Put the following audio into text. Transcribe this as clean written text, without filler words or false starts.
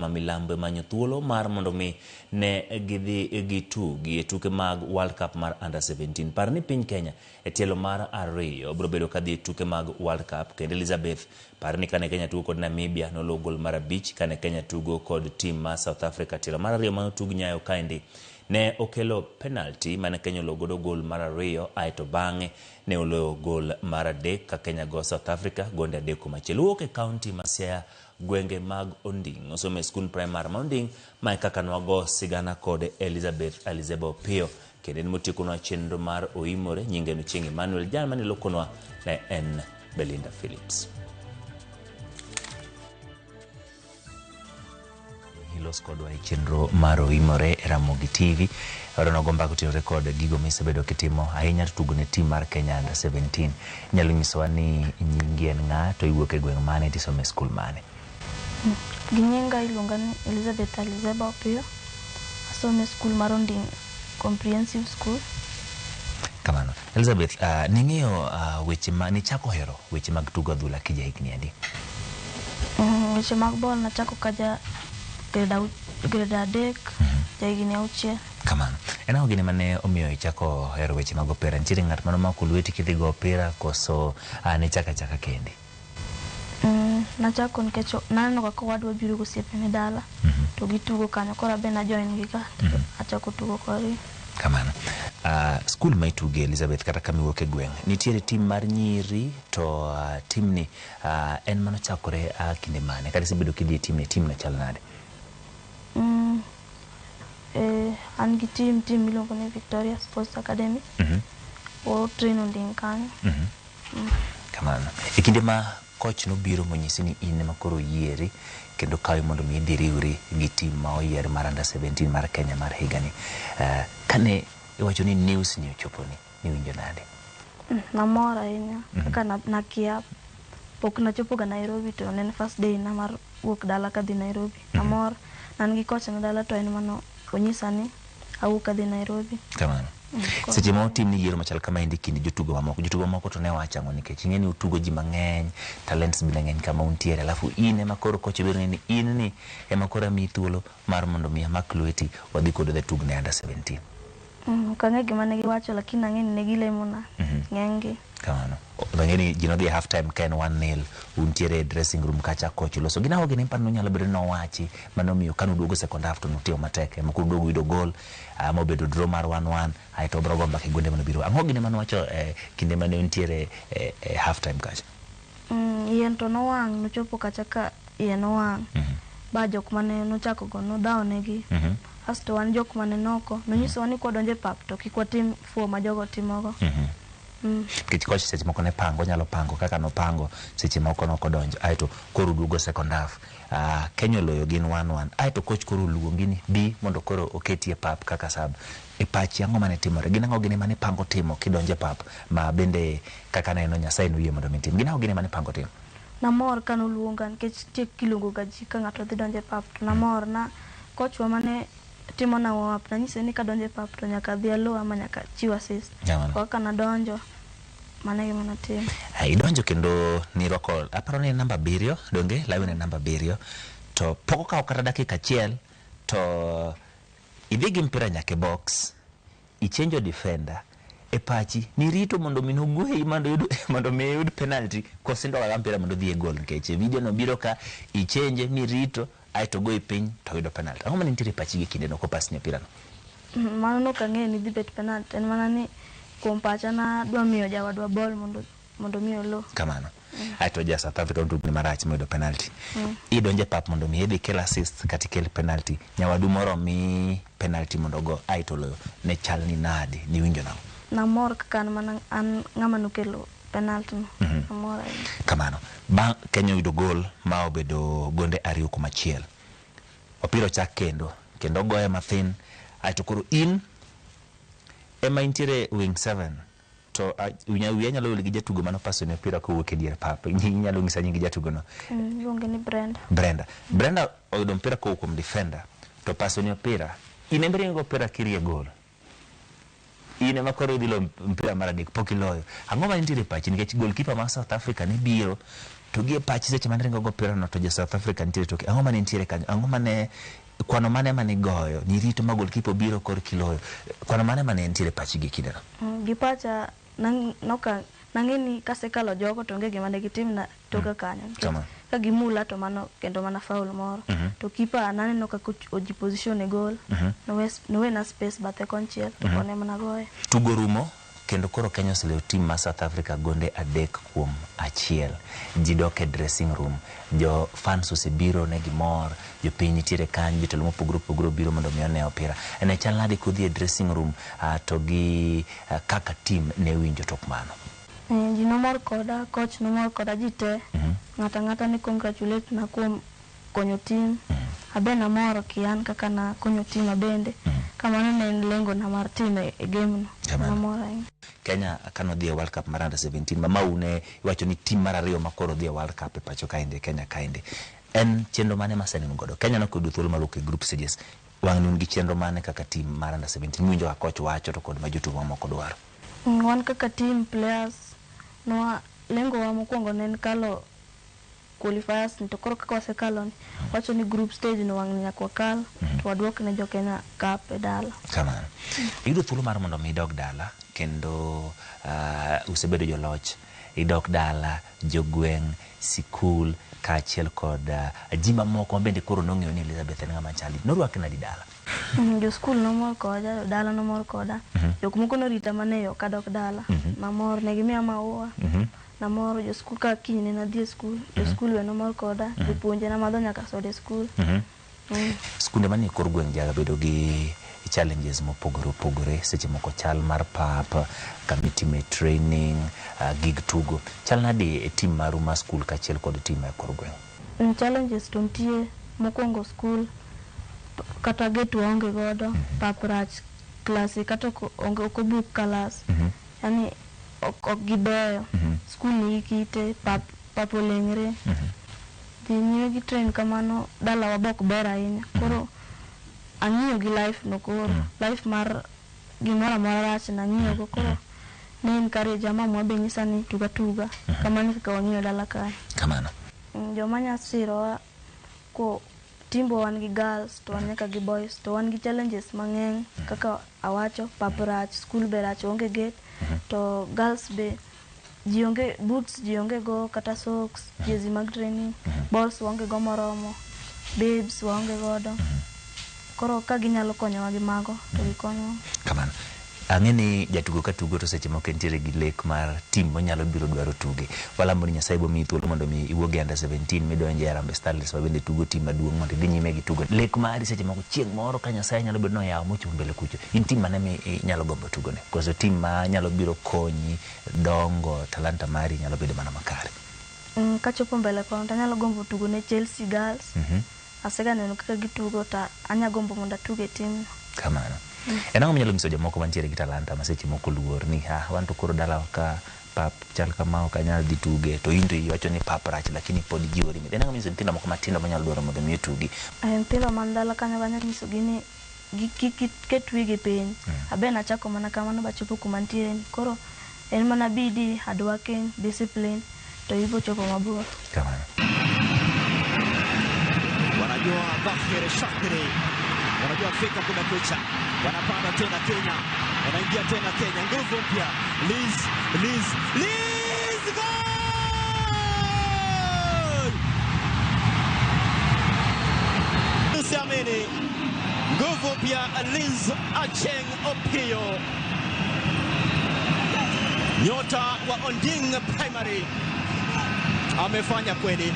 Ma milambo e manyo thuolo mar mondo mi ne gidhi gitugi e tuke mag World Cup mar Under 17. Par ni piny Kenya e tielo mar ariyo biro bedo kadhi e tuke mag World Cup kendo Elizabeth par ni kane Kenya tugo kod Namibia noloyo gol mar abich kane Kenya tugo kod tim mar South Africa tielo mar ariyo mane otug Nyayo kaendi ne okelo penalty mane Kenya oloyo godo gol mar ariyo aeto bang'e ne oloyo gol mar adek ka Kenya go South Africa gonde 3-1. Wuok e kaunti ma Siaya gwenge mag Onding. Osomo e skund primar ma Onding ma e kaka nwago sigana kod Elizabeth Alizeba Opiyo kendo en motiekonwa chenro mar Oimore. Nyinge en Ochieng' Emmanuel, jal mane lokonwa ne en Belinda Phillips. Ilos kodwa e chenro mar Oimore e Ramogi TV. Wadwa mbaka otenore kod gigo misebedo kitimo ahinya to tugo ne team mar Kenya Under 17. Inyalo nyisowa ni nyingi en ng'a to iwuok e gweng' mane to isomo e skul mane? Gi nyinga iluonga ni Elizabeth Alizeba Opiyo. Asomo e skul mar Onding Comprehensive School. Kamano. Elizabeth, ning'eyo weche ma nichako hero weche mag tugo adhula kija higni adi? Weche mag ball nachako kaja grade 3, ja higni 6. Kamano. En ang'o gini mane omiyo ichako hero weche mag opira? Nitiere ng'at mane omako lweti kidhi go opira koso nichako achaka kendi? Nachako nikech naneno kaka owadwa biro gi osiepene dala to gitugo kanyo, koro abe na join gi ka achako tugo kodgi. Kamano. Skul ma ituge Elizabeth kata kama iwuok e gweng', nitiere tim mar nyiri to tim ni en manochakore kinde mane? Kata isebedo kidhi e tim ni, tim no chal nade? An gi tim miluongo ni Victoria Sports Academy. O train Onding kanyo. Kamano. E kinde ma coach nobiro monyisi ni in ema koro oyieri kendo kawi mondo mi idhi riwri gi tim ma oyier mar Under 17 mar Kenya mar higani, kane iwacho ni news ni ochoponi, niwinjo nade? Namor ahinya kaka nakia pok nachopo ga Nairobi to ne en first day na mar wuok dala kadhi Nairobi. Namor an gi kocha na dala to en mano onyisa ni awuok adhi Nairobi. Kamano. Seche ma otim ni yiero machal kama endi kind jotugo mamoko, jotugo mamoko to ne wacho ang'o nikech ing'e ni utugo ji mang'eny, talents bende ng'eny kama untiere, alafu in ema koro kocha obiro ni in ni ema koro amiyi thuolo mar mondo mi amak lweti wadhi kod dhi tugne Under 17. Ok ang'e gima ne giwacho lakini ang'e ni ne gilemona ng'enygi. Kamano. Ang'e ni ji nodhi e half time ka en 1-0, untiere e dressing room kacha coach loso. Gin ang'o gini iparo ni nyalo bedo ni nowachi manomiyo kane uduogo second half to nutimo matek ema koro uduogo yudo goal mobedo draw mar 1-1 aeto obro go mbaka e gonde manobiro. Ang'o gini manowacho kinde mane untiere e half time kacha? Yien to nowang', nochopo kacha ka iye nowang'. Ba jok mane nochako go nodhawo negi. Asto wan jok mane noko, nonyisowa ni kwadonjo e pap to kik watim fuo ma jogo timogo. Nikech coach seche moko ne pango, onyalo pango kaka nopango, seche moko nokodonjo. Aeto koro uduogo second half. Kenya oloyo gin 1-1. Aeto coach koro oluongi ni bi mondo koro oketi e pap kaka sub. E pachi ang'o mane timore? Gin ang'o gini mane ipango timo kidonjo e pap ma bende kaka neno Nyasaye noyie mondo mi itim? Gin ang'o gini mane ipango timo? Namor ka noluonga nikech nitie kiluongo ga ji ka ng'ato dhi donjo e pap to namor na coach wa mane timo na warm up nanyise ni kadonjo e pap to nyaka adhi alo ama nyaka achiw assist. Kaka nadonjo mano e gima natimo. Idonjo kendo nirwako aparo ni namba 7 donge lawi ne namba 7 to pok okawo kata dakika achiel to idhi gi mpira nyaka e box ichenjo defender e pachi nirito mondo mi nogweyi mondo mi iyud penalty koso indwa ga mpira mondo odhi e goal nikech video no biro ka ichenje mirito aeto goyi piny to yudo penalty. Ang'o mane nitiere e pachi gi kindeno kopasni opira no? Mano nok ang'eyo ni dhi bet penalty, en mana ni kuom pacha nadwa miyo jawadwa ball mondo mi olo. Kamano. Aeto ja South Africa notugni marach moyudo penalty. Idonjo e pap mondo mi idhi ikel assist kata ikel penalty. Nyawadu moro mi penalty mondo ogo aeto oloyo. Ne chal ni nade? Niwinjo nang'o? Namor kaka an mana an ng'ama nokelo penalty no. Namor ahinya. Kamano. Bang' Kenya oyudo goal ma obedo gonde 2-1. Opira ochak kendo, kendo ogoye mathin aeto koro in ema intiere wing 7 to wiya nyalo wil gi jatugo mano paso ne opira kowuok e dier pap. Inyalo nyisa nying jatugo no? Iluonge ni Brenda. Brenda. Brenda oyudo mpira kowuok kuom defender to paso ne opira. In ema iringo opira kirie goal. In ema koro idhi loyo mpira mar adek pok iloyo. Ang'o ma nitiere e pachi nikech goalkeeper mar South Africa ne biro To gi e pachi seche mane ringo go opira no to jo South Africa nitiere toke. Ang'o mane nitiere kanyo? Ang'o mane kwano mane mane igoyo? Nirito ma goalkeeper obiro kor kiloyo. Kwano mane mane nitiere e pachi gi kindeno? Gi pacha noka nang'e ni kasekalo jogo to onge gima ne gitimna toka kanyo. Ka gimula to mano kendo mana foul moro. To keeper naneno kaka oji position e goal. Nowena space bathe konchiel to kone mana goye. Tugo rumo kendo koro Kenya oseloyo team ma South Africa gonde 3-1. Ji dok e dressing room. Jo fans osebiro ne gimor, jopiny nitiere kanyo, jotelo mopogore opogore obiro mondo mi one opira. Ne chal nade kudhi e dressing room to gi kaka team ne winjo tok mano? Ji nomor koda, coach nomor koda, ji te. Ng'ato ang'ata ne congratulate na kuom konyo team. Abe namor kian kaka na konyo team abende. Kamano ne en lengo na mar team e game no. Namor ahinya. Kenya kano dhi e World Cup mar under 17 ma maune iwacho ni team mar ariyo ma koro dhi e World Cup e pacho kaendi Kenya kaendi. En chenro mane ma sani un godo? Kenya nokoyudo thuolo mar wuok e group stages. Wang'ni un gi chenro mane kaka team mar under 17 miwinjo ka coach wacho to kod ma jotugo mamoko dwaro? Wan kaka team players nwa lengo wa mokwongo ne en kalo qualifiers ni to koro kaka wasekalo ni wacho ni group stage no wang'ni nyaka wakal to waduok ne jo Kenya cup e dala. Kamano. Iyudo thuolo mar mondo mi idog dala kendo usebedo joloch, idok dala, jogweng', sikul kaachiel kod ji mamoko ma bende koro nong'eyo ni Elizabeth en ng'ama chali. Norwaki nadi dala? Jo skul nomor koda, jodala nomor koda. Jok moko norita mana e yo kadok dala. Namor, ne gimiya maua. Namor jo skul ka kinyne nadhi e skul. Jo skul be nomor koda, jopuonje namadho nyaka soda e skul. Skunde manie kor gweng' jaga bedo gi challenges mopogore opogore, seche moko chal mar pap, kamitime training, gig tugo. Chal nade e team maru mar skul kaachiel kod team e kor gweng'? Challenges to nitie. Mokwongo skul kata gate waonge godo, pap rach, klase kata onge ok obuk kalas. Yani ok gibeyo. Skul nigi kite, pap oleng're. Dhi nyime gi train kamano dalawa be ok ber ahinya. Koro ang'iyo gi life no koro. Life mar gimoro amora rach nang'iyo go koro ne encourage mamwa be nyisa ni tuga tuga. Kamano e kaka wang'iyo dala kae. Kamano. Joma nya sirowa ko timbo wan gi girls to wan nyaka gi boys to wan gi challenges mang'eny kaka awacho pap rach, skul be rach, onge gate to girls be ji onge boots, ji onge go kata socks, jezi mag training, balls waonge go moromo, bibs waonge godo. Koro ka ginyalo konyowa gi mago to gikonyowa. Kamano. Ang'e ni jatugo ka tugo to seche moko entiere gi lek mar team monyalo biro dwaro tuge. Walamo ni Nyasaye bomiyi thuolo mondo mi iwuog e under 17 midonje e Harambee Starlets ma bende tugo team maduong' mondo idhi nyime gi tugo. Lek mari seche moko chieng' moro ka Nyasaye nyalo bedo ni oyawo mochopo mbele kucho. In team mane mi inyalo gombo tugone? Koso team ma nyalo biro konyi dongo talanta mari nyalo bedo mana makare? Kachopo mbele kono to anyalo gombo tugo ne Chelsea Girls. Asega neno kaka gitugo to anya gombo mondo atug e team no. Kamano. En ang'o minyalo nyiso jomoko mantiere gi talanta ma seche moko luor ni ha wan to koro dalawa ka pap chal kama ok anyal dhi tuge to in to iwacho ni pap rach lakini pod ijiwori. En ang'o minyiso nyithindo moko matindo manyalo dwaro mondo mi otugi? Nyithindo man dala kanyo anyalo nyisogi ni kik giket wigi piny. Abe nachako mana kamano bachopo kuma ntiere ni. Koro en mana bidii, hard working, discipline to ibo chopo mabor. Kamano. Wanajua dhahiri shahiri, wanajua fika kumekucha, wanapanda tena Kenya, wanaingia tena Kenya, nguvu mpya. Liz, Liz, Liz, goal! Usiamini, nguvu mpya Liz Acheng Opiyo, nyota wa Onding Primary, amefanya kweli.